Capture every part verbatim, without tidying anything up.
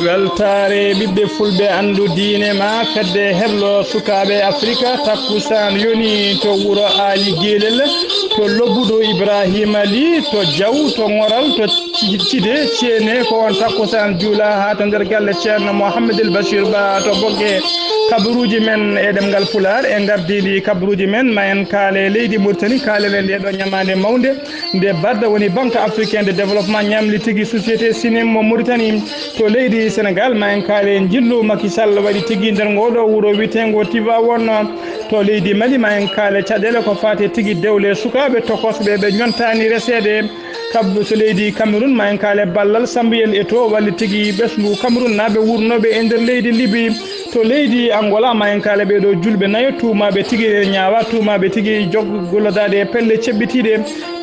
Weltaare ɓiɓɓe fulɓe, anndu diine ma fedde heblo sukaaɓe Afrika. Takkusaan yoni to wuro Aali Geelel, to lobbuɗo Ibrahima Ly, to Jaw, to Ŋoral, to Ci-, Cide Ceene. Ko on takkusaan juula haa to nder galle Ceerno Mohammedel Bachir Ba to Bogge. Kabaruuji men e ɗemngal Pulaar e ngardiindi kabaruuji men, ma en kaale leydi Mauritanie, kaalen e ndee ɗoo ñamaande mawnde. Nde badda woni Banque Africaine de Développement ñamli tigi société Sinim mo Mauritanie to leydi Sénégal. Ma en kaale njillu Macky Sall waɗi tigi nder ngoo ɗoo wuro wiyeteengo Tivaouane to leydi Mali. Ma en kaale caɗeele ko faati tigi dewle sukaaɓe tokosɓe ɓe ñontaani reseede. Kab-, to leydi Cameroun, ma en kaale ballal Samuel Eto'o walli tigi ɓesngu Cameroun naaɓe wurnooɓe e nder leydi Libi. To leydi Angola, ma en kaale ɓee ɗoo julɓe nayo tuumaaɓe tigi e ñaawa, tuumaaɓe tigi jog-, gollodaade e pelle ceɓɓitiiɗe.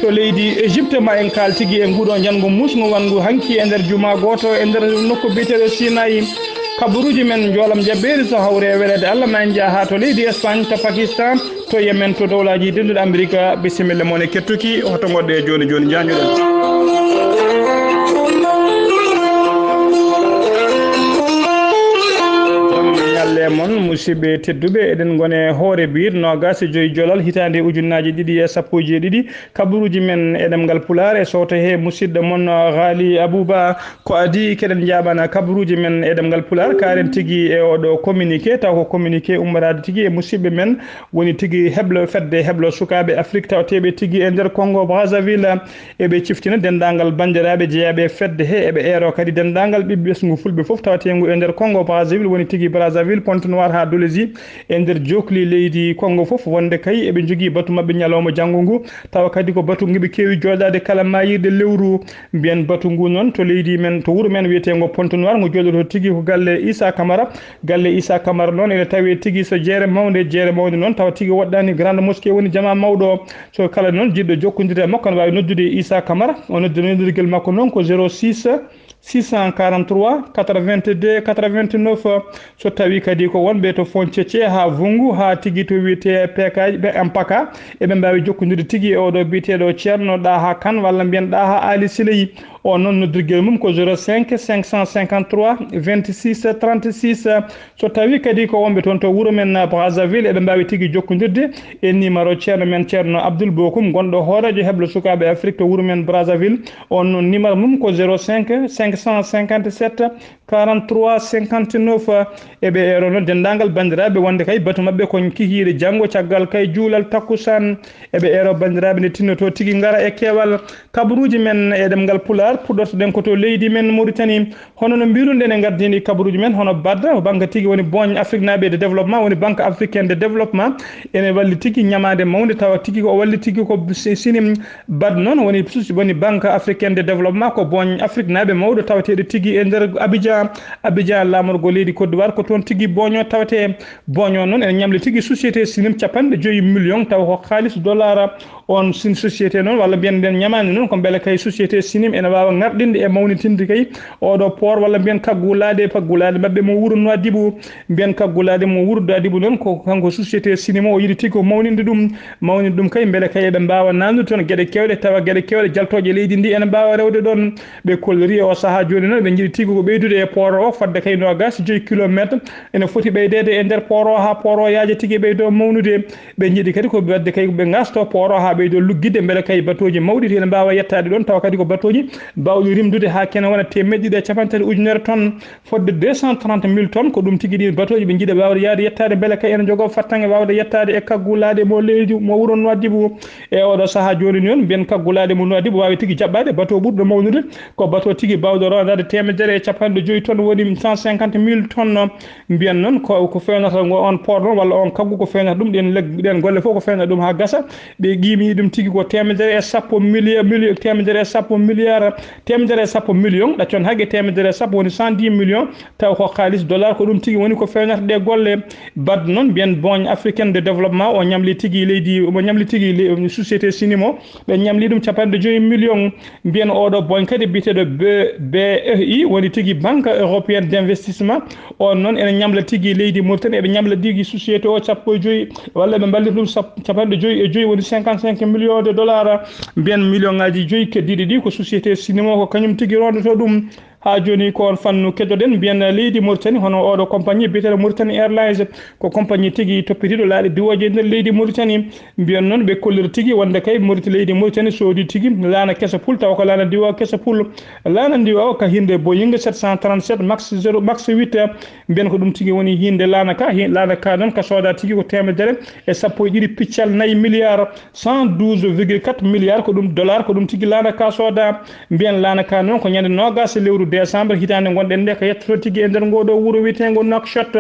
To leydi Égypte, ma en kaal tigi e nguɗo njanngu muusngu wanngu hanki e nder juma gooto e nder nokku biyeteeɗo Sinayi. Kabaruuji men njoolam jaɓɓeeri so hawre e weleede Allah, ma en njaha haa to leydi Espagne, to Pakistan, to Yemen, to dowlaaji denduɗi Amerika. Bisimilla mon e kettuki, hoto ngoɗɗe jooni jooni njañuɗen. Jam ñalle mon, musidɓe tedduɓe, eɗen ngone hoore biir noogaas e joyi jolal hitaande ujunnaaji ɗiɗi e sappo e jeeɗiɗi. Kabaruuji men e ɗemngal Pulaar e sowto he musidɗo mon Ghali Abouba. Ko adii keɗen njaaɓana kabaruuji men e ɗemngal Pulaar, kaaren tigi e oɗo communiqué, taw ko communiqué ummoraade tigi e musidɓe men woni tigi heblo fedde heblo sukaaɓe Afrik tawateeɓe tigi e nder Congo Brazzaville. Eɓe ciftina denndaangal banndiraaɓe jeyaaɓe e fedde he, eɓe eero kadi denndaangal ɓiɓɓe ɓesngu fulɓe fof tawateengu e nder Congo Brazzaville, woni tigi Brazzaville, Pointe-Noire haa Dolezi, e nder jookli leydi Congo fof, wonde kay eɓe njogii batu maɓɓe ñalawma janngo ngu, tawa kadi ko batu ngu ɓe keewi jooɗaade kala maayirɗe lewru. Mbiyen batu ngu noon to leydi men, to wuro men wiyeteengo Pointe-Noire, ngo jooɗotoo tigi ko galle Issa Camara. Galle Issa Camara noon ene tawee tigi so jeere mawnde, jeere mawnde noon tawa tigi woɗɗaani Grande Mosquée woni jama mawɗo. So kala noon jiɗɗo jokkondirde e makko, ne waawi noddude Issa Camara. O noddi noddirgel makko noon ko zéro six, six cent quarante-trois, quatre-vingt-deux, quatre-vingt-neuf. So tawii kadi ko wonɓe to Foncece haa Vungu, haa tigi to wiyetee Pekaaji, ɓe Mpaka, eɓe mbaawi jokkondirde tigi e oɗo biyeteeɗo Ceerno Ɗaha Kan, walla mbiyen Ɗaha Ali Siley. O noon noddirgel mum ko zéro cinq, cinq cent cinquante-trois, vingt-six, trente-six. So tawii kadi ko wonɓe toon to wuro men Brazzaville, eɓe mbaawi tigi jokkondirde e numéro ceerno men, Ceerno Abdoul Bokum, gonɗo hooreejo heblo sukaaɓe Afrique to wuro men Brazzaville. On noon numéro mum ko zéro cinq, cinq cent cinquante-sept, quarante-trois, cinquante-neuf. Eɓe eerono denndaangal banndiraaɓe wonde kay batu maɓɓe ko kikiiɗe janngo caggal kay juulal takkusaan. Eɓe eero banndiraaɓe nde tinnoto tigi ngara e keewal. Kabaruuji men e ɗemngal Pulaar, puɗɗortoɗen ko to leydi men Mauritanie. Hono no mbiiruɗen e ngardiindi kabaruuji men, hono badda, banque tigi woni Boñ Afrique naaɓe de développement, woni Banque Africaine de Développement, ene walli tigi ñamaande mawnde, tawa tigi ko o walli tigi ko si-, Sinim. Bad noon woni sus-, woni Banque Africaine de Développement, ko Boñ Afrique naaɓe mawɗo tawateeɗo tigi e nder Abidjan. Abidjan, laamorgo leydi Côte d'Ivoire, ko toon tigi Boño tawetee. Boño noon ene ñamli tigi société Sinim capanɗe joyi million, tawa ko kaalis dollar. On sin société noon, walla mbiyen nden ñamaande noon, ko mbele kay société Sinim ene waawa ŋarɗinde e mawnitinde kay oɗo port, walla mbiyen kaggulaaɗe, kaggulaaɗe maɓɓe mo wuro Nouadhibou. Mbiyen kaggulaaɗe mo wuro Nouadhibou noon, ko kanko société Sinim o yiɗi tigi ko mawninde ɗum. Mawninde ɗum kay, mbele kay eɓe mbaawa naamnude toon geɗe keewɗe, tawa geɗe keewɗe jaltooje leydi ndi ene mbaawa rewde ɗoon. Ɓe kolliri e o sahaa jooni noon, ɓe njiɗi tigi ko ɓeydude e port o, fodde kay noogaas e joyi kilomeetre. Ene foti ɓeydeede e nder port o haa port o yaaja tigi ɓeydo mawnude. Ɓe njiɗi kadi ko ɓe waɗde kay, ɓe ngasto port o haa ɓeydo luggitde, mbele kay batooji mawɗi ene mbaawa yettaade ɗoon, tawa kadi ko batooji baawɗi rimdude haa kene wona teemeɗɗe ɗiɗi e cappanɗe tati ujunere tonnes, fodde deux cent trente mille tonnes. Ko ɗum tigi ɗi batooji ɓe njiɗa waawde yahde yettaade, mbele kay ene njogoo fattange waawde yettaade e kaggulaaɗe mo leydi, mo wuro Nouadhibou. E oɗo sahaa jooni noon, mbiyen kaggulaaɗe mo Nouadhibou waawi tigi jaɓɓaade bato ɓurɗo mawnude, ko bato tigi baawɗo rondaade teemedere e cappanɗe joyi tonnes, woni cent cinquante mille tonnes. Mbiyen noon ko, ko feewnata ngo on port noon, walla on kaggu ko feewnata ɗum, ɗen leg-, ɗen golle fof ko feewnata ɗum haa gasa. Ɓe qiimi ɗum tigi ko teemedere e sappo milliard, milliard, teemedere e sappo milliard, teemedere e sappo million, ɗaccon haqqe, teemedere e sappo woni cent dix millions, taw ko kaalis dollar, ko ɗum tigi woni ko feewnata ɗe golle. Bad noon, mbiyen Banque Africaine de Développement, o ñamli tigi leydi, omo ñamli tigi le-, société Sinimo, ɓe ñamli ɗum capanɗe joyi million. Mbiyen oɗo boñ kadi biyeteeɗo B-, B E I, woni tigi Banque Européenne d'Investissement. On noon ene ñamla tigi leydi Mauritanie, eɓe ñamla tigi société o sappo e joyi, walla ɓe mballita ɗum sap-, capanɗe joyi e joyi, woni cinquante-cinq millions de dollars. Mbiyen million ngaji joyi keddiiɗi ɗi ko société Sinimo, ko kañum tigi rondoto ɗum. Haa jooni ko on fannu keddoɗen, mbiyen leydi Mauritanie, hono oɗo compagnie biyeteeɗo Mauritanie Airlines, ko compagnie tigi toppitiiɗo laaɗe diwooje e nder leydi Mauritanie. Mbiyen noon ɓe kolliri tigi wonde kay Mauritanie, leydi Mauritanie soodi tigi laana kesa pul, tawa ko laana diwa kesa pul. Laana diwa o ka hiinde Boeing sept cent trente-sept Max zéro, Max huit. Mbiyen ko ɗum tigi woni hiinde laana ka. Hi-, laana ka noon ka sooda tigi ko teemedere e sappo e ɗiɗi piccal nayi milliard, cent douze virgule quatre milliard, ko ɗum dollar, ko ɗum tigi laana ka sooda. Mbiyen laana ka noon ko ñande noogas lewru décembre hitaande ngonɗen nde, ka yettoto tigi e nder ngoo ɗoo wuro wiyeteengo Nouakchott.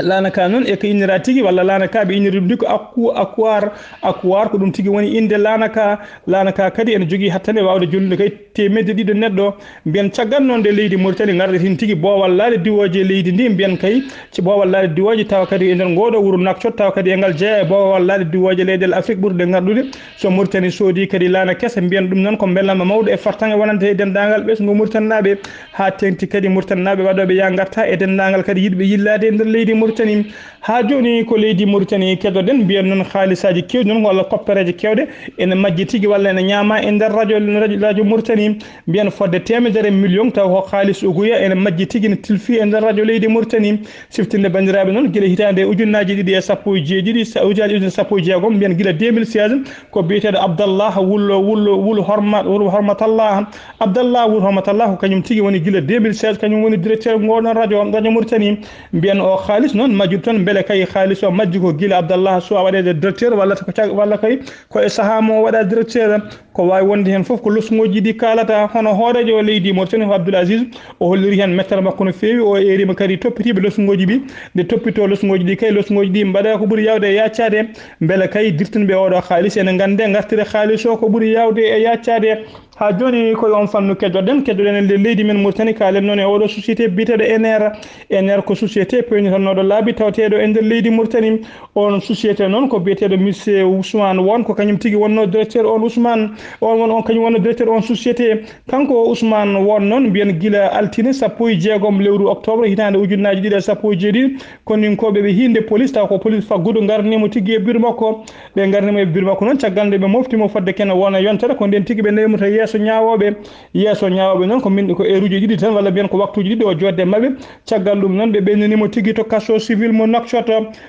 Laana ka noon e ko innira tigi, walla laana ka ɓe inniri ɗum ko Akku-, Akuar, Akuar, ko ɗum tigi woni innde laana ka. Laana ka kadi ene jogii hattande waawde jollude kay teemedde ɗiɗo neɗɗo. Mbiyen caggal noon nde leydi Mauritanie ngarɗitin tigi boowal laaɗe diwooje leydi ndi, mbiyen kay ci boowal laaɗe diwooje, tawa kadi e nder ngoo ɗoo wuro Nouakchott, tawa kadi e ngal jeyaa e boowal laaɗe diwooje leyɗeele Afrik ɓurɗe ngarɗude. So Mauritanie soodi kadi laana kesa, mbiyen ɗum noon ko mbelama mawɗo e fartaŋŋe wonande e denndaangal ɓesngu Mauritanie naaɓe, haa teeŋti kadi Mauritanie naaɓe waɗooɓe yaa ngarta e denndaangal kadi yiɗɓe yillaade e nder leydi Mauritanie. Haa jooni ko leydi Mauritanie keddoɗen, mbiyen noon haalisaaji keewɗi noon walla koppereeje keewɗe ene majji tigi walla ene ñaama e nder radio, radio, radio Mauritanie. Mbiyen fodde teemedere million, taw ko haalis uguya ene majji tigi, ne tilfi e nder radio leydi Mauritanie. Siftinde banndiraaɓe noon, gila hitaande ujunnaaji ɗiɗi e sappo e jeeɗiɗi, sa-, ujunnaaji ɗiɗi e sappo e jeegom, mbiyen gila deux mille seize, ko biyeteeɗo Abdallah Wul, Wul, Wul Hormat, Wul Hormatallah. Abdallah Wul Hormatallah ko kañum tigi woni gila deux mille seize, kañum woni directeur ngoo ɗoon radio, radio Mauritanie. Mbiyen o haalis noon majjuɗo toon, mbele kay haalis o majji ko gila Abdallah Sow a waɗeede directeur, walla ko cag-, walla kay ko e sahaa mo o waɗa directeur. Ko waawi wonde heen fof ko losngooji ɗi kaalata, hono hooreejo leydi Mauritanie ko Abdoul Aziz, o holliri heen mettere makko no feewi, o eeriima kadi toppitiiɓe losngooji ɗi, nde toppitoo losngooji ɗi kay, losngooji ɗi mbaɗa ko ɓuri yaawde e yaacaade, mbele kay dirtinɓe oɗo haalis ene nganndee ngartire haalis o ko ɓuri yaawde e yaacaade. Haa jooni ko e on fannu keddoɗen, keddoɗen e nder leydi men Mauritanie, kaalen noon e oɗo société biyeteeɗo Ener. Ener ko société peewnitannooɗo laabi tawateeɗo e nder leydi Mauritanie. On société noon ko biyeteeɗo Monsieur Ousmane Won, ko kañum tigi wonnoo directeur on Ousmane, on won, on kañum wonnoo directeur on société. Kanko o Ousmane Won noon mbiyen gila altine sappo e jeegom lewru octobre hitaande ujunnaaji ɗiɗi e sappo e jeeɗiɗi, koninkooɓe ɓe hiinde police, taw ko police faggudu ngarni mo tigi e bureau makko. Ɓe ngarni mo e bureau makko noon, caggal nde ɓe mofti mo fodde kene wona yontere, ko nden tigi ɓe nawi mo to yeeso ñaawooɓe. Yeeso ñaawooɓe noon ko min, ko heure uji ɗiɗi tan, walla mbiyen ko waktuuji ɗiɗi o joodde e maɓɓe. Caggal ɗum noon, ɓe ɓennani mo tigi to kaso civil mo Nouakchott.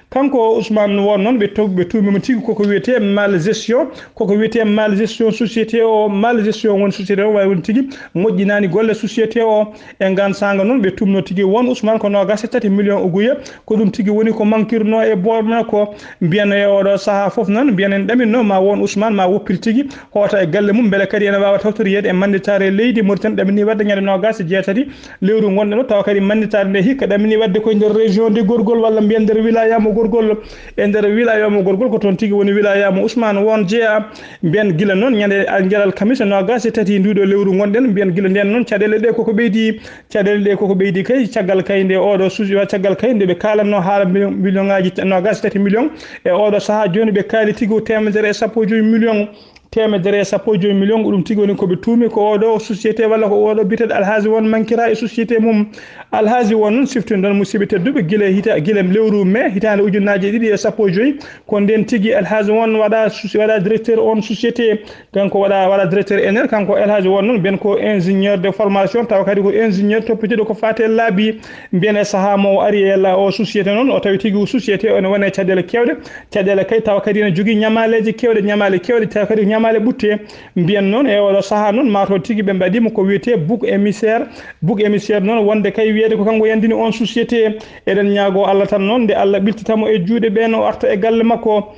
Kanko o Ousmane Won noon, ɓe to-, ɓe tuumi mo tigi koko wiyetee mal gestion. Koko wiyetee mal gestion société o, mal gestion woni société o, waawi woni tigi moƴƴinaani golle société o. E ngaan saanga noon, ɓe tuumno tigi won Ousmane ko noogaas e tati million uguya. Ko ɗum tigi woni ko mankirnoo e boorna ko. Mbiyen e oɗo sahaa fof noon, mbiyen en ɗaminno ma won Ousmane ma woppir tigi, hoota e galle mum, mbele kadi ene waawa tawtoriyeede e mannditaare leydi Mauritanie ɗamini waɗde ñande noogaas e jeetati lewru ngonɗen o, tawa kadi mannditaare nde hikka ɗamini waɗde koye nder région de Gorgol, walla mbiyen nder wilaya mo Gorgol. E nder wilaya mo Gorgol, ko toon tigi woni wilaya mo Ousmane Won jeyaa. Mbiyen gila noon ñande al-, ñande alkamisa noogaas e tati nduɗo lewru ngonɗen, mbiyen gila ndeen noon caɗeele ɗe koko ɓeydi. Caɗeele ɗe koko ɓeydi kay, caggal kay nde oɗo suusi, wa caggal kay nde ɓe kaalanno haala million, million ngaaji noogaas e tati million. E oɗo sahaa jooni ɓe kaali tigi ko teemedere e sappo e joyi million. Teemedere e sappo e joyi million, ko ɗum tigi woni ko ɓe tuumi ko oɗo société walla ko oɗo biyeteeɗo Alhaji Won mankira e société mum. Alhaji Won noon, siftinɗon musidɓe tedduɓe, gila hita-, gila lewru mai hitaande ujunnaaji ɗiɗi e sappo e joyi, ko nden tigi Alhaji Won waɗa soci-, waɗa directeur on société. Kanko waɗa, waɗa directeur Ener, kanko Alhaji Won noon, mbiyen ko ingénieur de formation, tawa kadi ko ingénieur toppitiiɗo ko faati e laabi. Mbiyen e sahaa mo o ari e la, o société noon, o tawi tigi o société o ene wona e caɗeele keewɗe. Caɗeele kay tawa kadi ene jogii ñamaaleeje keewɗe, ñamaale keewɗe, tawa kadi ko ñamaale ɓutte. Mbiyen noon e oɗo sahaa noon, maa to tigi ɓe mbaɗii mo ko wiyetee bouc émissaire. Bouc émissaire noon, wonde kay wiyeede ko kanko yandini on société. Eɗen ñaagoo Allah tan noon, nde Allah ɓiltata mo e juuɗe ɓeen, o arta e galle makko.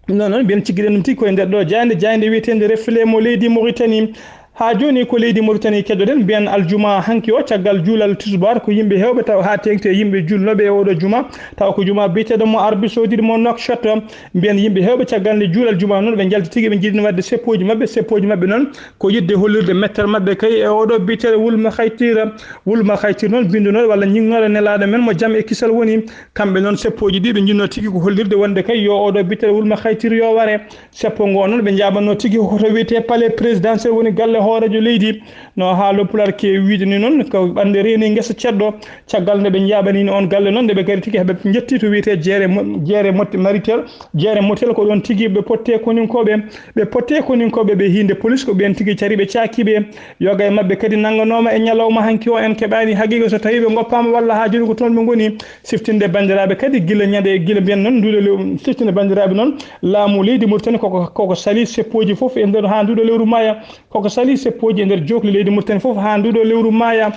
Noon noon, mbiyen ciggiɗen ɗum tigi koye nder ɗo jaaynde, jaaynde wiyeteende Reflet mo leydi Mauritanie. Haa jooni ko leydi Mauritanie keddoɗen, mbiyen aljuma hanki o, caggal juulal tisbaar, ko yimɓe heewɓe taw haa teeŋti e yimɓe juulnooɓe e oɗo juma, taw ko juma biyeteeɗo mo Arabie Saoudite mo Nouakchott. Mbiyen yimɓe heewɓe caggal nde juulal juma noon, ɓe njalti tigi, ɓe njiɗino waɗde seppooji maɓɓe. Seppooji maɓɓe noon ko yiɗde hollirde mettere maɓɓe kay e oɗo biyeteeɗo Wulma Khaytira. Wulma Khaytira noon, binndunoɗo walla ñiŋnooɗo nelaaɗo men mo jam e kisal woni. Kamɓe noon, seppooji ɗi ɓe njiɗno tigi ko hollirde wonde kay yo oɗo biyeteeɗo Wulma Khaytira yo ware. Seppo ngo noon, ɓe njaaɓanno tigi ko to wiyetee palais présidentiel, woni galle Hooreejo leydi, no haalo Pulaar keewi wiyde ni noon, ko ɓannde reeni ngesa ceɗɗo. Caggal nde ɓe njaaɓaniino oon galle noon, nde ɓe ngari tigi, heɓe njetti to wiyetee jeere mo-, jeere motte maritel, jeere motel, ko ɗoon tigi ɓe pottee koninkooɓe, ɓe pottee koninkooɓe ɓe hiinde polis, ko ɓeen tigi cari ɓe caaki ɓe. Yoga e maɓɓe kadi nannganooma e ñalawma hanki o, en keɓaani haqiiqa so tawii ɓe ngoppaama walla haa jooni ko toon ɓe ngoni. Siftinde banndiraaɓe kadi gila ñande, gila mbiyen noon nduuɗo lew-, siftinde banndiraaɓe noon laamu leydi Mauritanie koko, koko sali seppooji fof e nder haa nduuɗo lewru maaya. Koko sali seppooji e nder jookli leydi Mauritanie fof haa nduuɗo lewru maaya.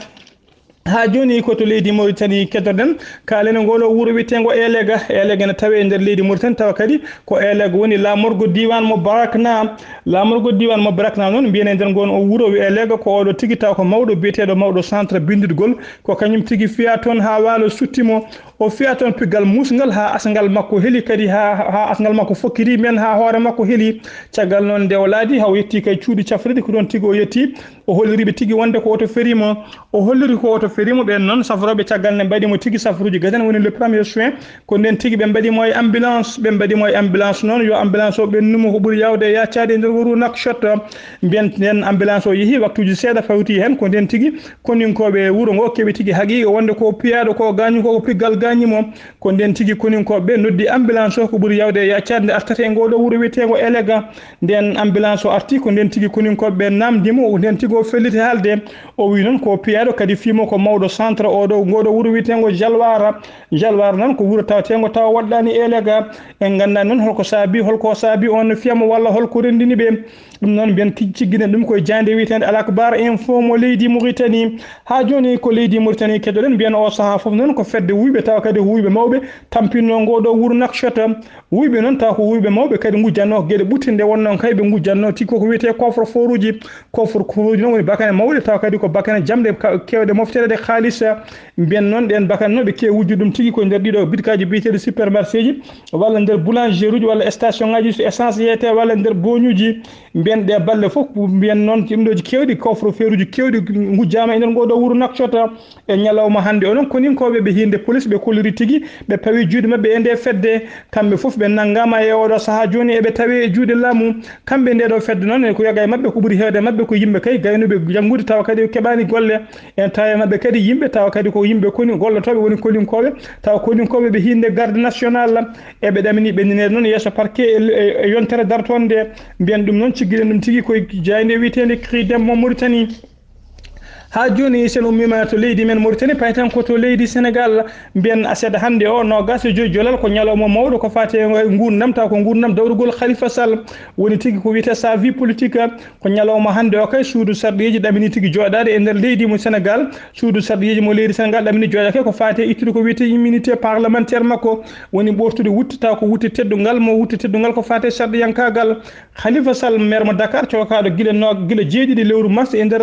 Haa jooni ko to leydi Mauritanie keddoɗen, kaalen e ngolo wuro wiyeteengo Elega. Elega ene tawee e nder leydi Mauritanie, tawa kadi ko Elega woni laamorgo diiwaan mo Barakna. Laamorgo diiwaan mo Barakna noon mbiyen e nder ngoon o wuro Elega ko oɗo tigi taw ko mawɗo biyeteeɗo mawɗo centre binnditgol. Ko kañum tigi fiyaa toon haa waalo sutti mo. O fiyaa toon piggal muusngal haa asngal makko heli kadi haa, haa asngal makko fokkiti men haa hoore makko heli. Caggal noon nde o laaɗi haa o yettii kay cuuɗi cafrirɗi ko toon tigi o yettii. O holliri ɓe tigi wonde ko oto ferii mo. O holliri ko oto ferii mo. Ɓeen noon safrooɓe caggal nde mbaɗi mo tigi safruuji gadan woni le premier soin. Ko ndeen tigi ɓe mbaɗi mo e ambulance, ɓe mbaɗi mo e ambulance noon yo ambulance o ɓennu mo ko ɓuri yaawde e yaacaade e nder wuro Nouakchott. Mbiyen ndeen ambulance o yehi waktuuji seeɗa fawti heen ko ndeen tigi koninkooɓe wuro ngo keɓi tigi haqiiqa wonde ko piyaaɗo ko gaañu ko, ko piggal gaañi mo. Ko ndeen tigi koninkooɓe ɓe noddi ambulance o ko ɓuri yaawde e yaacaade nde artata e ngoo ɗoo wuro wiyeteengo Elega. Ndeen ambulance o arti ko ndeen tigi koninkooɓe ɓe naamndi mo, ko ndeen tigi o felliti haalde. O wiyi noon ko piyaaɗo kadi fii mo ko mawɗo centre oo ɗoo, ngoo ɗoo wuro wiyeteengo Jalwara. Jalwara noon ko wuro taweteengo tawa waɗɗaani Elega. En nganndaa noon holko saabi, holko saabi oon fiya mo walla holko renndini ɓe. Ɗum noon mbiyen ki-, cigginen ɗum koye jaaynde wiyeteende Al Akbar Info mo leydi Mauritanie. Haa jooni ko leydi Mauritanie keɗoɗen, mbiyen oo sahaa fof noon ko fedde wuyɓe tawa kadi ko wuyɓe mawɓe tampinno ngoo ɗoo wuro Nouakchott. Wuyɓe noon taw ko wuyɓe mawɓe kadi ngujjatnoo ko geɗe ɓuttinɗe wonnoo kay ɓe ngujjatnoo tigi koko wiyetee coffre-fortuji. Coffre-fortuji noon woni bakane mawɗe taw kadi ko bakane jamɗe ka-, keewɗe moftereede kaalis. Mbiyen noon ɗeen bakane noon ɓe keewi wujjude ɗum tigi ko nder ɗiɗo bitikaaji biyeteeɗi supermarchéji walla nder boulangerieji walla station ngaji so essence yeeyetee walla nder boñuuji. Mbiyen ɗee balɗe fof mbiyen noon ɗum ɗooji keewɗi coffre-fortuji keewɗi ngujjaama e nder ngoo ɗoo wuro Nouakchott. E ñalawma hannde o noon koninkooɓe ɓe hiinde police ɓe kolliri tigi ɓe pawi juuɗe maɓɓe e ndee fedde. Kamɓe fof ɓe nanngaama e ooɗoo sahaa jooni eɓe tawee e juuɗe laamu. Kamɓe ndee ɗoo fedde noon ko yoga e maɓɓe ko ɓuri heewde e maɓɓe ko yimɓe kay gaynuɓe janngude tawa kadi keɓaani golle. En tawi e maɓɓe kadi yimɓe tawa kadi ko yimɓe koni gollotooɓe woni koninkooɓe tawa koninkooɓe ɓe hiinde garde national. Eɓe ɗamini ɓennineede noon yeeso parquet e, e, e yontere dartoonde. Mbiyen ɗum noon ciggiɗen ɗum tigi koye jaaynde wiyeteende Cri Debbo Mauritanie. Haa jooni sen ummiima to leydi men Mauritanie paytan ko to leydi Sénégal. Mbiyen aset hannde o noogaas e joyi jolal ko ñalawma mawɗo ko faati e nguurndam taw ko nguurndam dawrugol Khalifa Sall woni tigi ko wiyetee sa vie politique. Ko ñalawma hannde o kay suudu sarɗiiji ɗamini tigi jooɗaade e nder leydi mo Sénégal. Suudu sarɗiiji mo leydi Sénégal ɗamini jooɗaade kay ko faati e ittude ko wiyetee immunité parlementaire makko woni ɓoortude wutte taw ko wutte teddungal mo wutte teddungal ko faati e sarɗiyankaagal. Khalifa Sall, maire mo Dakar, cokaaɗo gila no, gila jeeɗiɗi lewru mars e nder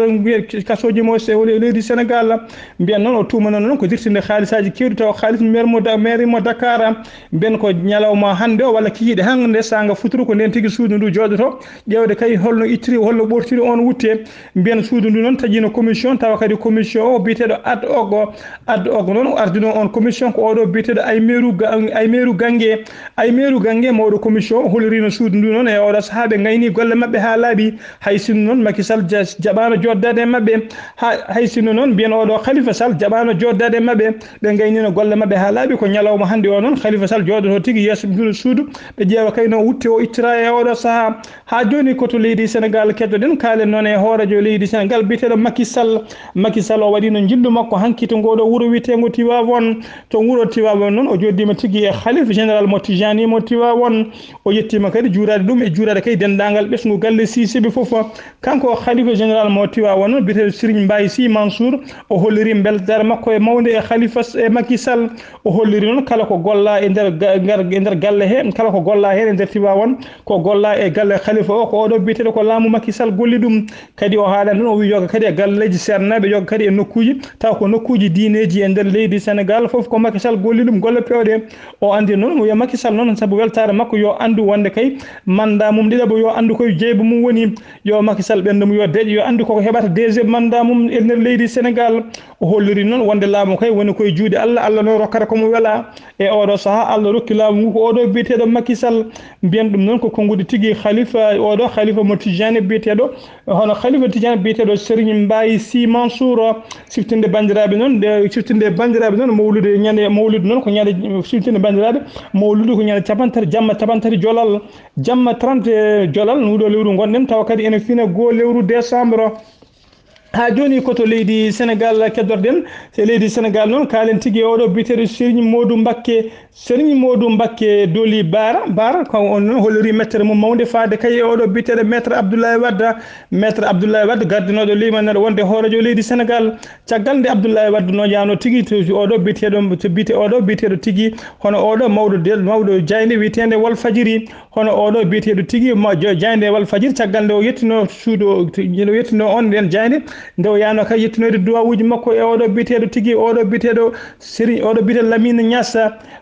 kasooji mo se-, leydi Sénégal. Mbiyan noon o tuumano noon ko dirtinde haalisaaji keewɗi tawa haalis maire mo Da-, maire mo Dakar. Mbiyan ko ñalawma hannde o walla kikiiɗe hannde saanga futuro ko ndeen tigi suudu ndu jooɗoto. Ƴeewde kay holno ittiri, holno ɓoortiri oon wutte. Mbiyan suudu ndu noon taƴiino commission tawa kadi commission o biyeteeɗo ad hoc o. Ad hoc noon ardino on commission ko oɗo biyeteeɗo Aymeeru Ga-, Aymeeru Gange. Aymeeru Gange mawɗo commission o hollirino suudu ndu noon e oɗo sahaa ɓe ngayni golle maɓɓe haa laaɓi. Hay sinno noon Macky Sall ja-, jaɓaano jooɗdaade e maɓɓe. Ha-, hay sinno noon mbiyen oɗo Khalifa Sall jaɓaano jooɗdaade e maɓɓe. Ɓe ngaynino golle maɓɓe haa laaɓi ko ñalawma hannde o noon Khalifa Sall jooɗoto tigi yeeso suudu. Ɓe ƴeewa kay no wutte o ittira e oɗo sahaa. Haa jooni ko to leydi Senegaal keddoɗen, kaalen noon e hooreejo leydi Senegaal biyeteeɗo Macky Sall. Macky Sall o waɗiino njillu makko hanki to ngooɗo wuro wiyeteengo Tivaouane. To nguro Tivaouane noon o jooɗiima tigi e Khalife Général mo Tijani mo Tivaouane. O yettiima kadi juuraade ɗum e juuraade kay denndaangal ɓesngu galle Sisiɓe fof. Kanko Khalife Général mo Tivaouane noon biyeteeɗo Serigne Mbaye Sy Mansour o holliri mbeltaare makko e mawnde e Khalifa e Macky Sall. O holliri noon kala ko gollaa e nder ga-, ngar-, e nder galle he, kala ko gollaa heen e nder Tivaouane, ko gollaa e galle Khalifa o, ko oɗo biyeteeɗo ko laamu Macky Sall golli ɗum. Kadi o haalani ɗum, o wiyi yoga kadi e galleeji seernaaɓe, yoga kadi e nokkuuji, taw ko nokkuuji diineeji e nder leydi Senegaal, fof ko Macky Sall golli ɗum golle peewɗe. O anndi noon, o wiya Macky Sall noon, sabu weltaare makko yo anndu wonde kay mandat mum ɗiɗaɓo, yo anndu koye jeyba mum woni, yo Macky Sall ɓenndu mum yo deeƴ, yo anndu koko heɓata deuxième mandat mum e nder leydi Senegaal. O holliri noon wonde laamu kay woni koye juuɗe Allah, Allah noon rokkata ko mo welaa. E oɗo sahaa, Allah rokki laamu ngu ko oɗo biyeteeɗo Macky Sall. Mbiyen ɗum noon ko konnguɗi tigi Khalifa, oɗo Khalifa mo Tijani biyeteeɗo, hono Khalifa Tidiane biyeteeɗo Serigne Mbaye Sy Mansour, siftinde banndiraaɓe noon, nde siftinde banndiraaɓe noon, mawlude ñande mawlude noon ko ñande, siftinde banndiraaɓe mawlude ko ñande capantati, jamma capantati jolal, jamma trente jolal, nguɗo lewru ngonɗen, tawa kadi ene fina goo lewru décembre. Haa jooni ko to leydi Senegal keddorɗen. E leydi Senegal noon, kaalen tigi e oɗo biyeteeɗo Serigne Modou Mbakke, Serigne Modou Mbakke Doli Bara. Bara ko on noon holliri mettere mum mawnde faade kay e oɗo biyeteeɗo Maître Abdoulaye Wade. Maître Abdoulaye Wade, gardinooɗo limanal wonde hooreejo leydi Senegal. Caggal nde Abdoulaye Wade no yaano tigi to oɗo biyeteeɗo, to biyete oɗo biyeteeɗo tigi, hono oɗo mawɗo del-, mawɗo jaaynde wiyeteende Walfadjiri, hono oɗo biyeteeɗo tigi ma-, jo-, jaaynde Walfadjiri, caggal nde o yettinoo suudu, o yettinoo on nden jaaynde, nde o yaano kay yettinoyde duwawuuji makko e oɗo biyeteeɗo tigi, oɗo biyeteeɗo Serigne, oɗo biyeteeɗo Lamine Niass,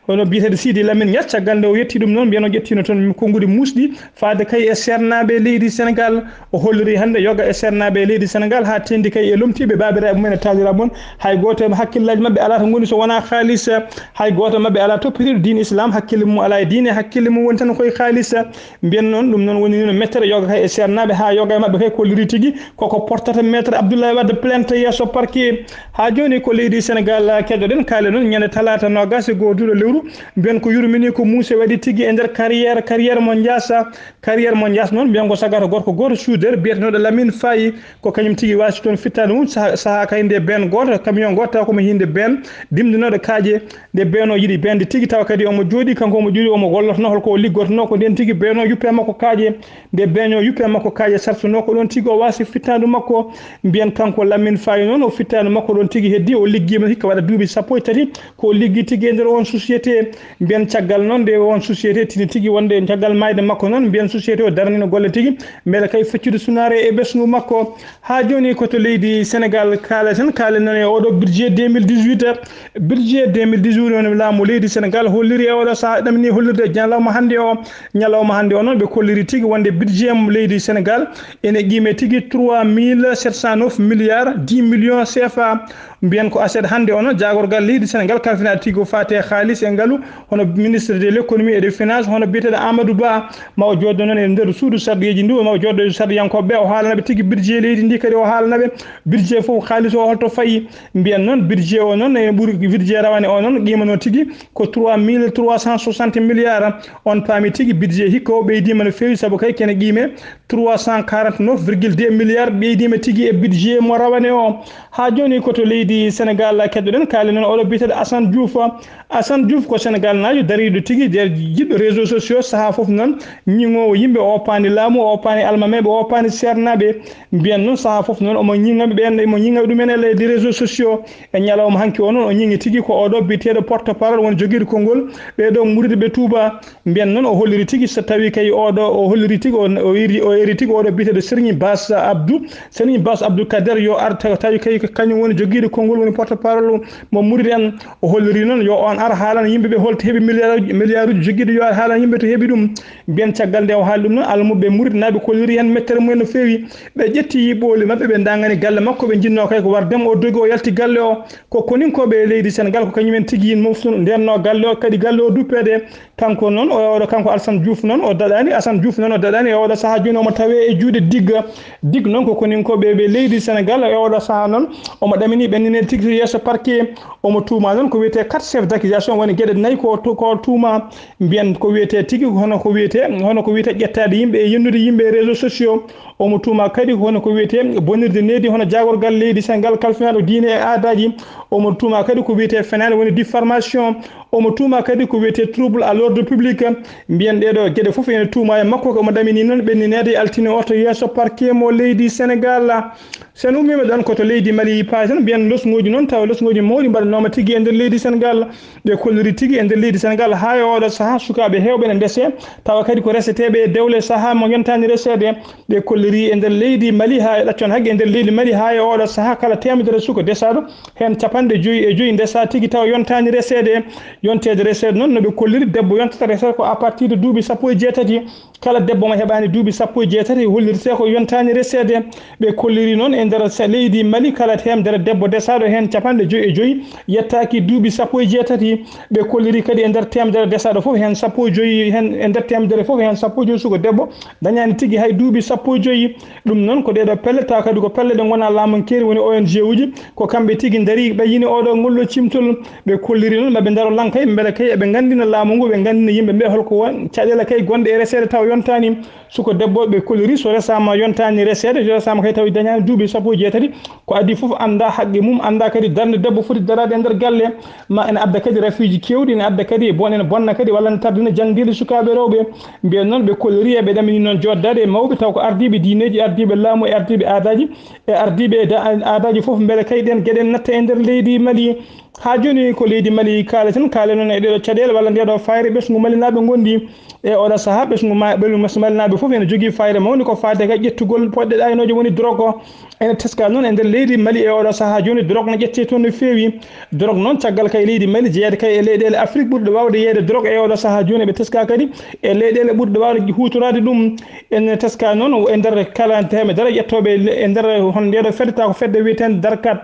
hono biyeteeɗo Sidi Lamine Niass, caggal nde o yetti ɗum noon, mbiyen o ƴettiino toon konnguɗi muusɗi, faade kay e seernaaɓe leydi Senegal. O holliri hannde yoga e seernaaɓe leydi Senegal, haa teeŋti kay e lomtiiɓe baabiraaɓe mum en e taaniraaɓe mum. Hay gooto e hakkillaaji maɓɓe alaa to ngoni so wonaa kaalis. Hay gooto maɓɓe alaa toppitiiɗo diine Islam, hakkille mum alaa e diine, hakkille mum woni tan koye kaalis. Mbiyen noon, ɗum noon woni no mettere yoga kay e seernaaɓe, haa yoga e maɓɓe kay kolliri tigi koko portata Maître Abdoulaye Wade plainte yeeso parquet. Haa jooni ko leydi Senegal keɗoɗen, kaale noon ñande talaata noogaas e goo duuɗo lewru, mbiyen ko yurmini ko muuse waɗi tigi e nder carrière, carrière mo Ndiassa. Carrière mo Ndiassa noon, mbiyen ko sagata gorko gooto soudeur biyetenooɗo Lamine Faye, ko kañum tigi waasi toon fittaandu mum, saha, saha kay nde been gooto, camion gooto tawa ko mo hiinde been dimdinooɗo kaaƴe. Nde been o yiɗi beende tigi, tawa kadi omo jooɗii, kanko omo jooɗii, omo gollotnoo, holko o liggotnoo, ko ndeen tigi been o yuppe makko kaaƴe. Nde been o yuppe makko kaaƴe sartunoo, ko ɗoon tigi o waasi fittaandu makko. Mbiyen kanko Lamine Faye noon, o fittaandu makko ɗoon tigi heddii, o liggiima hikka waɗa duuɓi sappo e tati, ko o liggii tigi e nder oon société. Mbiyen caggal noon nde oon société tini tigi wonde caggal maayde makko noon, mbiyen société o daraniino golle tigi, mbele kay feccude sunaare e ɓesngu makko. Haa jooni ko to leydi Senegal kaaleten, kaalen noon e oɗo budget deux mille dix-huit. Budget deux mille dix-huit woni laamu leydi Senegal holliri e oɗo sahaa, ɗamini hollirde ñalawma hannde o. Ñalawma hannde o noon, ɓe kolliri tigi wonde budget mo leydi Senegal ene qiime tigi trois mille sept cent neuf milliards dix millions C F A. Mbiyen ko aset hannde o noon, jaagorgal leydi Senegal kalfinaade tigi ko faati e haalis e ngalu, hono ministre de l'économie et des finances, hono biyeteeɗo Amadou Ba, ma o jooɗo noon e nder suudu sarɗiyeeji ndu, ma o jooɗo e sarɗiyankooɓe ɓe, o haalana ɓe tigi budget leydi ndi, kadi o haalana ɓe budget fof haalis o holto fayi. Mbiyen noon budget o noon ene ɓuri budget rawane o noon, qiimano tigi ko trois mille trois cent soixante milliards. On paami tigi budget hikka o ɓeydiima no feewi, sabu kay kene qiime trois cent quarante-neuf virgule deux milliards ɓeydiima tigi e budget mo rawane o. Haa jooni ko to leydi Senegal keɗoɗen, kaalen noon oɗo biyeteeɗo Assane Diouf. Assane Diouf ko Senegal naajo dariiɗo tigi nder jiɗɗo réseaux sociaux, sahaa fof noon ñiŋoowo yimɓe, o oppaani laamu, o oppaani almameeɓe, o oppaani seernaaɓe. Mbiyen noon sahaa fof noon omo ñiŋa ɓe ɓeen, omo ñiŋa ɗumen e leydi réseaux sociaux. E ñalawma hanki o noon o ñiŋi tigi ko oɗo biyeteeɗo porte parole woni jogiiɗo konngol ɓee ɗoo murid ɓe Touba. Mbiyen noon o holliri tigi so tawi kay oɗo, o holliri tigi, o, o eri, o eri tigi oɗo biyeteeɗo Serigne Bass Abdou, Serigne Bass Abdou Kader yo ar taw, tawi kay ko kañum woni jogiiɗo konngol woni porte parole mo murid en. O holliri noon yo on ar haalana yimɓe ɓe holto heɓi milliard, milliarduuji jogiiɗo, yo ar haalana yimɓe to heɓi ɗum. Mbiyen caggal nde o haali ɗum noon, almuɓɓe murid naaɓe kolliri heen mettere mumen no feewi. Ɓe ƴetti yiɓɓooli maɓɓe, ɓe ndangani galle makko, ɓe njinnoo kay ko wardem o dogi o yalti galle o. Ko koninkooɓe e leydi Senegal ko kañumen tigi yin moftuno ndennoo galle o, kadi galle o duppeede. Kanko noon, o, oɗo kanko Assane Diouf noon, o daɗaani, Assane Diouf noon o daɗaani, e oɗo sahaa jooni omo tawee e juuɗe digga. Dig noon ko koninkooɓe ɓe leydi Senegal, e oɗo sahaa noon omo ɗamini ɓenndinede tigi to yeeso parquet. Omo tuuma noon ko wiyetee quatre chefs d'accusation, woni geɗe nayi ko tu-, ko tuuma. Mbiyen ko wiyetee tigi, hono ko wiyetee, hono ko wiyetee ƴettaade yimɓe e yennude yimɓe e réseaux sociaux. Omo tuuma kadi hono ko wiyetee bonirde nehdi, hono jaagorgal leydi Senegal kalfinaaɗo diine e aadaaji. Omo tuuma kadi ko wiyetee fenaande, woni diffamation. Omo tuuma kadi ko wiyetee trouble à l'ordre public. Mbiyen ɗee ɗoo geɗe fof ene tuuma e makko, ko omo ɗamini noon ɓennineede e altine o to yeeso parquet mo leydi Senegal. So en ummiima ɗoon ko to leydi Mali paaten, mbiyen losŋuuji noon, tawa losŋuuji mawɗi mbaɗanooma tigi e nder leydi Senegal. Ɓe kolliri tigi e nder leydi Senegal haa e oɗo sahaa sukaaɓe heewɓe ene ndesee, tawa kadi ko reseteeɓe e dewle sahaa mo yontaani reseede. Ɓe kolliri e nder leydi Mali haa e ɗaccon hakke e nder leydi Mali haa e oɗo sahaa kala teemedere suka desaaɗo, heen capanɗe joyi e joyi ndesaa tigi tawa yontaani reseede. Yonteede reseede noon no ɓe kolliri, debbo yontata reseede ko à partir de duuɓi sappo e jeetati. Kala debbo mo heɓaani duuɓi sappo e jeetati holliretee ko yontaani reseede. Ɓe kolliri noon e nder sa-, leydi Mali, kala teemedere debbo desaaɗo heen capanɗe joyi e joyi yettaaki duuɓi sappo e jeetati. Ɓe kolliri kadi e nder teemedere desaaɗo fof heen sappo e joyi, heen e nder teemedere fof heen sappo e joyi suka debbo dañaani tigi hay duuɓi sappo e joyi. Ɗum noon ko ɗeeɗo pelle, tawa kadi ko pelle ɗe ngonaa laamankeeri, woni O N G uji, ko kamɓe tigi ndari ɓe yini oɗo ngollo cimtol. Ɓe kolliri noon maɓe ndaro lankay, mbele kay eɓe nganndina laamu ngu, ɓe nganndina yimɓe ɓe holko won caɗeele kay gonɗe e reseede taw yontaani. Suka debbo ɓe kolliri so resaama yontaani reseede, so resaama kay taw dañaani duuɓi sappo e jeetati, ko adii fof annda haqqe mum, annda kadi darnde debbo foti daraade e nder galle, ma ene adda kadi rafiiji keewɗi, ene adda kadi bon, ene bonna kadi walla ene tardina jangdiiɗe sukaaɓe rewɓe. Mbiyen noon ɓe kolliri eɓe ɗamini noon joddaade e mawɓe taw ko ardiiɓe diineeji, ardiiɓe laamu e ardiiɓe aadaaji, e ardiiɓe e da-, aadaaji fof mbele kay ɗeen geɗe natta e nder leydi Mali. Haa jooni ko leydi Mali kaale tan, kaale noon e ɗeeɗo caɗeele walla ndeeɗo fayre ɓesngu malinaaɓe ngondi. E oɗo sahaa ɓesngu ma-, ɓesngu malinaaɓe fof ene jogii fayre mawnde ko faade ka ƴettugol poɗɗe ɗaynooje woni drogue o. Ene teska noon e nder leydi Mali e oɗo sahaa jooni drogue ne ƴettee toon no feewi. Drogue noon caggal kay leydi Mali jeeyade kay e leyɗeele Afrik ɓurɗe waawde yeeyde drogue e oɗo sahaa jooni ɓe teska kadi e leyɗeele ɓurɗe waawde huutoraade ɗum. Ene teska noon e nder kala teemedere ƴettooɓe le-, e nder hon ndeeɗo fedde taw ko fedde wiyeteende Darkat.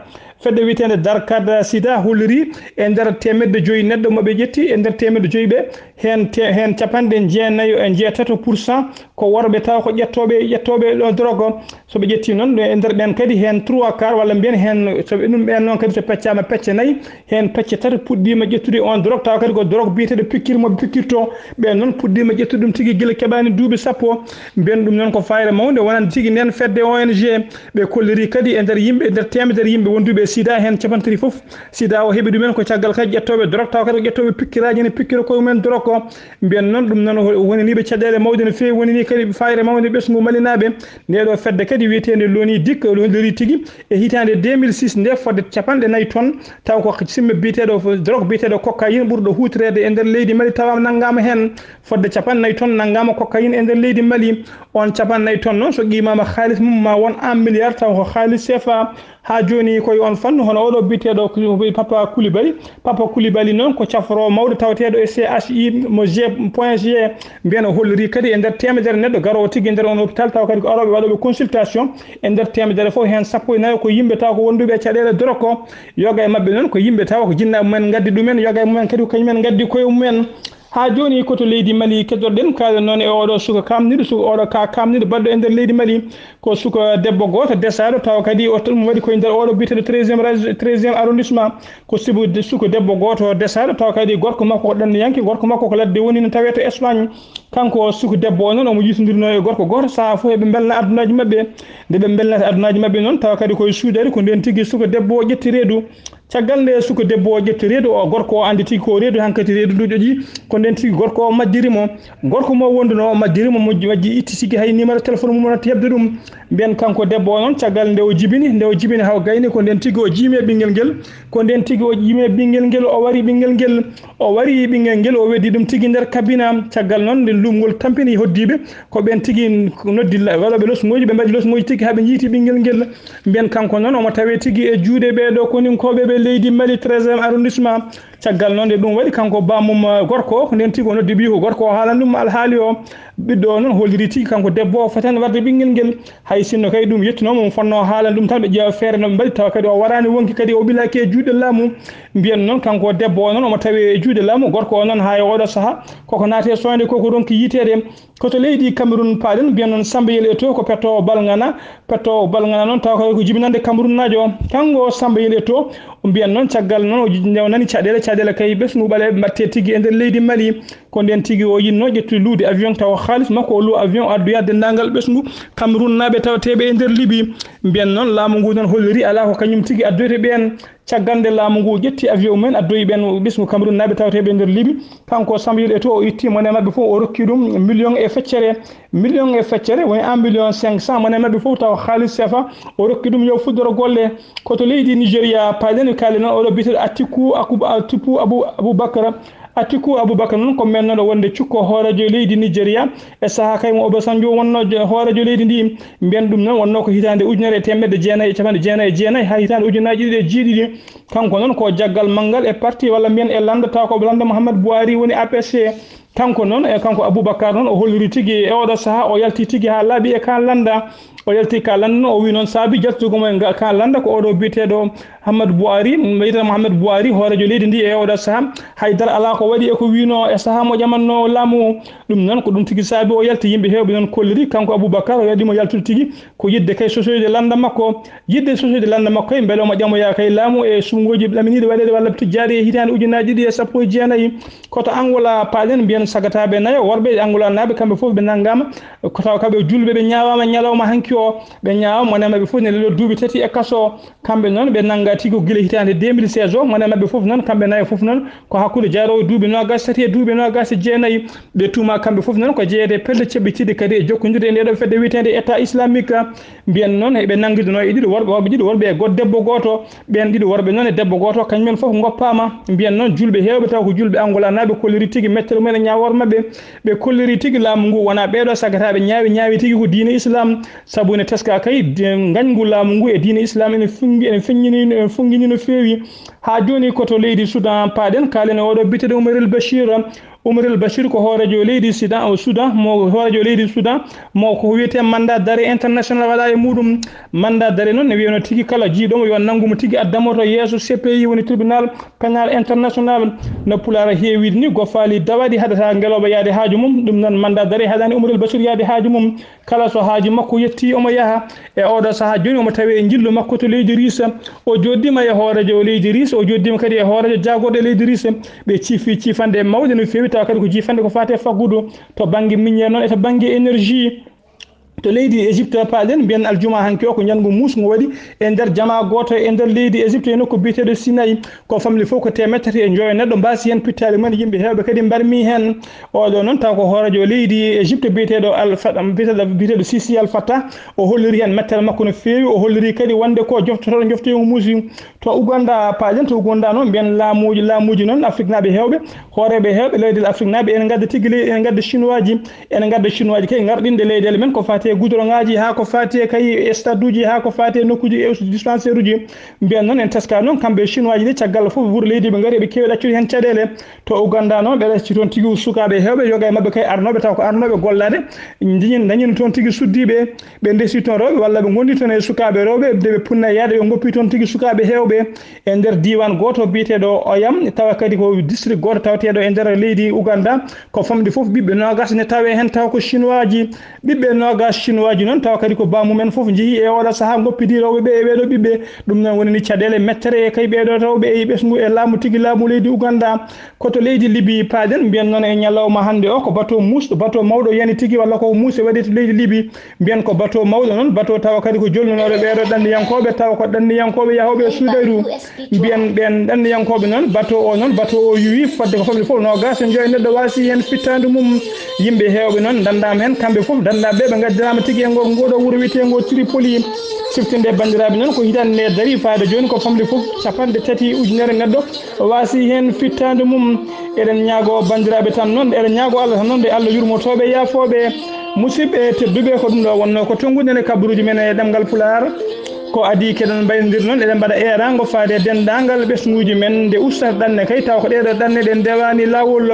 Fedde wiyeteende Darkat Sida holliri e nder teemedde joyi neɗɗo mo ɓe ƴetti, e nder teemedde joyi ɓe, heen te-, heen capanɗe jeenayo e jeetato pour cent ko worɓe taw ko ƴettooɓe, ƴettooɓe ɗo drogue. So ɓe ƴetti noon, e nder ɓeen kadi heen trois quart walla mbiyen heen, so ɓe ɗum ɓeen noon kadi so peccaama pecce nayi, heen pecce tati puɗɗiima ƴettude on drogue, tawa kadi ko drogue biyeteeɗo pikkir mo ɓe pikkirto. Ɓeen noon puɗɗiima ƴettude ɗum tigi gila keɓaani duuɓi sappo. Mbiyen ɗum noon ko fayre mawnde wonande tigi ndeen fedde O N G. Ɓe kolliri kadi e nder yimɓe, e nder teemedere yimɓe wonduɓe e sida, heen capantati fof sida o heɓi ɗumen ko caggal kadi ƴettooɓe drogue, tawa kadi ko ƴettooɓe pikkiraaji ene pikkira koye mumen drogue o. Mbiyen noon ɗum noon wonaniiɓe caɗeele mawɗe no feewi, wonanii kadi fayre mawnde ɓesngu malinaaɓe. Nde ɗo fedde kadi wiyeteende Loni Dik, holliri tigi e hitaande deux mille six nde fodde capanɗe nayi tonnes, taw ko simme biyeteeɗo drogue biyeteeɗo cocaïne ɓurɗo huutoreede e nder leydi Mali tawa nanngaama heen. Fodde capanɗe nayi tonnes nanngaama cocaïne e nder leydi Mali. On capanɗe nayi tonnes noon so qiimaama haalis mum ma won un milliard taw ko haalis C F A. Haa jooni ko e on fannu, hono oɗo biyeteeɗo ko Papa Koulibaly. Papa Koulibaly noon ko cafroowo mawɗo taweteeɗo e C H I mo G point G. Mbiyen o holliri kadi e nder teemedere neɗɗo garoowo tigi e nder on hôpital, tawa kadi ko arooɓe waɗooɓe consultation. E nder teemedere fof heen sappo e nayo ko yimɓe taw ko wonduɓe e caɗeele drogue o. Yoga e maɓɓe noon ko yimɓe tawa ko jinnaaɓe mumen ngaddi ɗumen, yoga e mumen kadi ko kañumen ngaddi koye mumen. Haa jooni ko to leydi Mali keddorɗen, kaalen noon e oɗo suka kaamniiɗo, suka oɗo ka kaamniiɗo baɗɗo e nder leydi Mali. Ko suka debbo gooto desaaɗo, tawa kadi o ɗum waɗi koye nder oɗo biyeteeɗo treizième raj-, treizième arrondissement. Ko sibu de-, suka debbo gooto desaaɗo, tawa kadi gorko makko ko ɗanniyanke, gorko makko ko ladde woni no tawee to Espagne. Kanko suka debbo o noon, omo yitondirnoo e gorko gooto, sahaa fof eɓe mbelna adunaaji maɓɓe. Nde ɓe mbelnata adunaaji maɓɓe noon, tawa kadi koye suudari, ko ndeen tigi suka debbo o ƴetti reedu. Caggal nde suka debbo o ƴetti reedu o, gorko o anndi tigi ko reedu, hankadi reedu ndu ƴoƴi, ko ndeen tigi gorko o majjiri mo. Gorko mo wonduno o majjiri mo, mo majji itti tigi hay numéro téléphone mum natti heɓde ɗum. Mbiyen kanko debbo o noon, caggal nde o jibini, nde o jibini haa o gayni, ko ndeen tigi o jiimi e ɓinngel ngel, ko ndeen tigi o jiimi e ɓinngel ngel, o wari ɓinngel ngel, o wari ɓinngel ngel, o weddi ɗum tigi nder kabina. Caggal noon nde luumngol tampini hoddiiɓe, ko ɓeen tigi noddi la-, waɗooɓe losngooji, ɓe mbaɗi losngooji tigi haa ɓe njiiti ɓinngel ngel. Mbiyen kanko noon omo tawee tigi e juuɗe ɓee ɗo koninkooɓe ɓe leydi Mali treizième arrondissement. Caggal noon nde ɗum waɗi kanko bammum, eh, gorko o, ko ndeen tigi o noddi ɓiy ko gorko o haalan ɗum alhaali o. Ɓiɗɗo o noon holliri tigi kanko debbo o fotani warde ɓinngel ngel. Hay sinno kay ɗum yettunooma mo fotnoo haalan ɗum tan, ɓe ƴeewa feere no ɓe mbaɗi, tawa kadi o waraani wonki kadi o ɓilaaki e juuɗe laamu. Mbiyen noon kanko debbo o noon omo tawee e juuɗe laamu, gorko o noon haa e oɗo sahaa koko naati e soñde koko ronki yiiteede. Ko to leydi Cameroun paaɗen, mbiyen noon Samba Yel Eto'o ko pettoowo bal ŋana. Pettoowo bal ŋana noon tawa kay ko jibinande Cameroun naajo o. Kanko Samba Yel Eto'o, o mbiyen noon caggal noon o ji-, nde o nani caɗeele, caɗeele kay ɓesngu ɓaleeɓe mbaɗtee tigi e nder leydi Mali. Ko ndeen tigi o yinnoo ƴettude luude avion tawa haalis makko o luwa avion o addoya denndaangal ɓesngu Cameroun naaɓe tawateeɓe e nder Libi. Mbiyen noon laamu ngu noon holliri alaa ko kañum tigi addoyta ɓeen. Caggal nde laamu ngu ƴetti avion mumen, addoyi ɓeen ɓesngu Cameroun naaɓe tawateeɓe e nder Libi, kanko Samba Yel Eto'o, o itti mone maɓɓe fof, o rokki ɗum million e feccere. Million e feccere woni un million cinq cent mone maɓɓe fof, tawa haalis C F A, o rokki ɗum yo fuddoro golle. Ko to leydi Nigeria paaɗen, kaalen noon oɗo biyeteeɗo Atiku Akubu-, Atiku Abu-, Abubakar. Atiku Abubakar noon ko mennooɗo wonde cukko hooreejo leydi Nigeria. E sahaa kay mo Obasanjo wonnoo jo-, hooreejo leydi ndi, mbiyen ɗum noon wonnoo ko hitaande ujunere e teemedde jeenayi e capanɗe jeenayi e jeenayi haa hitaande ujunnaaji ɗiɗi e jeeɗiɗi. Kanko noon ko jaggal manngal e parti walla mbiyen e lannda tawa ko lannda Muhammad Buhari woni A P C. Kanko noon, e kanko Aboubacar noon, o holliri tigi e oɗo sahaa, o yalti tigi haa laaɓi e kan lannda. O yalti ka lannda noon, o wi noon saabi jaltugol mo e nga-, kan lannda ko oɗo biyeteeɗo Hammad Bouhari, mbiyetee Mohamed Bouhari, hooreejo leydi ndi e oɗo sahaa. Haydara alaa ko waɗi e ko wiinoo e sahaa mo ƴamanno laamu o. Ɗum noon ko ɗum tigi saabi o yalti. Yimɓe heewɓe noon kolliri, kanko Aboubacar o waɗi mo yaltude tigi, ko yiɗde kay sosoyde lannda makko. Yiɗde sosoyde lannda makko kay, mbele omo ƴamoyaa kay laamu e suɓngooji ɗaminiiɗi waɗeede walla tijjaade e hitaande ujunaaji ɗiɗi e sappo e jeenayi. Koto Angola paaɗen mbiyen sagataaɓe nayo worɓe e Angolanaaɓe, kamɓe fof ɓe nanngaama. Ko tawa kamɓe julɓe, ɓe ñaawaama ñalawma hanki o, ɓe ñaawaama, mone maɓɓe fof ne leloo duuɓi tati e kaso. Kamɓe noon ɓe nanngaa tigi ko gila hitaande deux mille seize o, mone maɓɓe fof noon, kamɓe nayo fof noon, ko hakkunde jaaroowo duuɓi noogaas tati e duuɓi noogaas e jeenayi. Ɓe tuumaa kamɓe fof noon ko jeyeede e pelle ceɓɓitiiɗe kadi e jokkondirde e ndeeɗoo fedde wiyeteende État Islamique. Mbiyen noon eɓe nanngidinoo e ɗiɗo worɓe, worɓe ɗiɗo, worɓe e go-, debbo gooto. Ɓeen ɗiɗo worɓe noon e debbo gooto, kañumen fof ngoppaama. Mbiyen noon julɓe heewɓe, taw ko julɓe Angolanaaɓe, kolliri tigi mettere mumen e ñaawoore maɓɓe. Ɓe kolliri tigi laamu ngu wonaa ɓeeɗo sagataaɓe ñaawi, ñaawi tigi ko diine Islam. Sabu ene teskaa kay, de-, ngañgu laamu ngu e diine Islam ene funngi, ene feññini, ene funnginii no feewi. Haa jooni ko to leydi Soudan paaɗen, kaalen e oɗo biyeteeɗo Oumar El Bachir. Oumar El Bachir ko hooreejo leydi Soudan, o Soudan, mo hooreejo leydi Soudan, mo ko wiyetee mandat d'arrêt international waɗaa e muuɗum. Mandat d'arrêt noon ne wiyano tigi kala jiiɗo mo yo nanngu mo tigi adda mo to yeeso C P I, woni tribunal pénal international. No Pulaar heewiri ni, goffaali dawaaɗi haɗata ngelooba yaade haaju mum. Ɗum noon mandat d'arrêt haɗaani Oumar El Bachir yaade haaju mum. Kala so haaju makko yettii, omo yaha. E oɗo sahaa jooni, omo tawee e njillu makko to leydi Riis. O jooɗdiima e hooreejo leydi Riis, o jooɗdiima kadi e hooreejo jaagorɗo leydi Riis. Ɓe ciifii ciifanɗe mawɗe no feewi, tawa kadi ko jiifanɗe ko faati e faggudu to bannge minière noon e to bannge énergie. To leydi Égypte paaɗen, mbiyen aljuma hanki o ko ñalngu muusngu waɗi e nder jamaa gooto e nder leydi Égypte e nokku biyeteeɗo Sinayi. Ko famɗi fof ko teemedde tati e njoyo neɗɗo mbaasi heen pittaali mum en, yimɓe heewɓe kadi mbarmii heen. Oɗo noon taw ko hooreejo leydi Égypte biyeteeɗo Al Fat-, biyeteeɗo, biyeteeɗo Sisi Al Fattah. O holliri heen mettere makko no feewi, o holliri kadi wonde ko joftotooɗo njoftoyoo muusi. To Uganda paaɗen, to Uganda noon mbiyen laamuuji, laamuuji noon Afriknaaɓe heewɓe, hooreeɓe heewɓe leyɗeele Afriknaaɓe, ene ngadda tigi ley-, ene ngadda Chinoiseji, ene ngadda Chinoiseji kay ngarɗinde leyɗeele men ko faati e goudronŋaaji, haa ko faati e kay e staduuji, haa ko faati e nokkuuji e dispensaire uji. Mbiyen noon en teska noon kamɓe Chinoiseji ɗi, caggal fof wuro leydi ɓe ngari eɓe keewi ɗaccude heen caɗeele. To Uganda noon ɓe ɗacci toon tigi sukaaɓe heewɓe, yoga e maɓɓe kay arnooɓe taw ko arnooɓe gollaade, dañin, dañino toon tigi suddiiɓe. Ɓe ndesi toon rewɓe walla ɓe ngondi toon e sukaaɓe rewɓe, de ɓe punna yaade ɓe ngoppi toon tigi sukaaɓe heewɓe. E nder diiwaan gooto biyeteeɗo Oyam, tawa kadi ko district gooto tawateeɗo e nder leydi Uganda, ko famɗi fof ɓiɓɓe noogaas ne tawee heen, tawa ko Chinoiseji. Ɓiɓɓe noogaas Chinoiseji noon, tawa kadi ko baamumen fof njehii e oɗo sahaa ngoppidii rewɓe ɓe e ɓeeɗo ɓiɓɓe. Ɗum noon woni ni caɗeele mettere e kay ɓeeɗo rewɓe e ɓesngu e laamu tigi, laamu leydi Uganda. Ko to leydi Libi paaɗen, mbiyen noon e ñalawma hannde o ko bateau muusɗo, bateau mawɗo yani tigi, walla ko muuse waɗi to leydi Libi. Mbiyen ko bateau mawɗo noon, bateau tawa kadi ko jolnunooɗo ɓeeɗo ɗanniyankooɓe, tawa ko ɗanniyankooɓe yahooɓe e suudayru. Mbiyen ɓeen ɗanniyankooɓe noon, bateau o noon, bateau o yuwi fodde ko famɗi fof noogaas e njoyo neɗɗo waasi heen fittaandu mum. Yimɓe heewɓe noon ndanndaama heen, kamɓe fof ndanndaa ɓe, ɓe ngaddiraama tigi e ngol, ngoɗo wuro wiyeteengo Tripoli. Siftinɗe banndiraaɓe noon ko hitaande nde darii faade jooni ko famɗi fof capanɗe tati ujunere neɗɗo waasi heen fittaandu mum. Eɗen ñaagoo banndiraaɓe tan noon, eɗen ñaagoo Allah tan noon nde Allah yurmotooɓe, yaafooɓe. Musidɓe tedduɓe, ko ɗum ɗo wonnoo ko tonngude nde kabaruuji men e ɗemngal Pulaar. Ko adii keɗen mbayndir noon, eɗen mbaɗa eeraango faade e denndaangal ɓesnguuji men nde ustata ɗanne kay, taw ko ɗeeɗo ɗanne ɗe ndewaani laawol.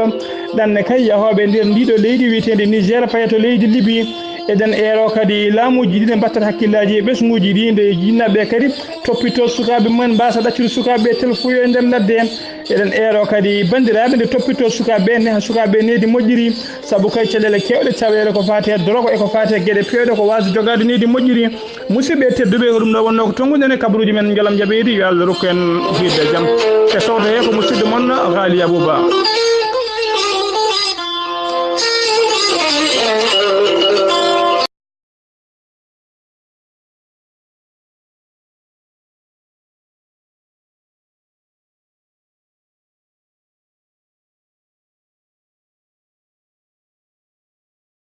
Ɗanne kay yahooɓe nder ndiiɗo leydi wiyeteendi Niger, paya to leydi Libi. Eɗen eero kadi laamuuji ɗi ne mbattata hakkillaaji e ɓesnguuji ɗi, nde jinnaɓe kadi toppitoo sukaaɓe mumen, mbaasa ɗaccude sukaaɓe ɓe telfuyo e nder ladde. Eɗen eero kadi banndiraaɓe nde toppitoo sukaaɓe ɓe, neha sukaaɓe ɓe nehdi moƴƴiri, sabu kay caɗeele keewɗe taweede ko faati e dorogo e ko faati e geɗe peewɗe ko waasde jogaade nehdi moƴƴiri. Musidɓe tedduɓe, ko ɗum ɗo wonnoo ko tonngude nde kabaruuji men, njolam jaɓeede, yo Allah rokku en hiirde jam. E sawto he ko musidɗo mon Ghali Abouba.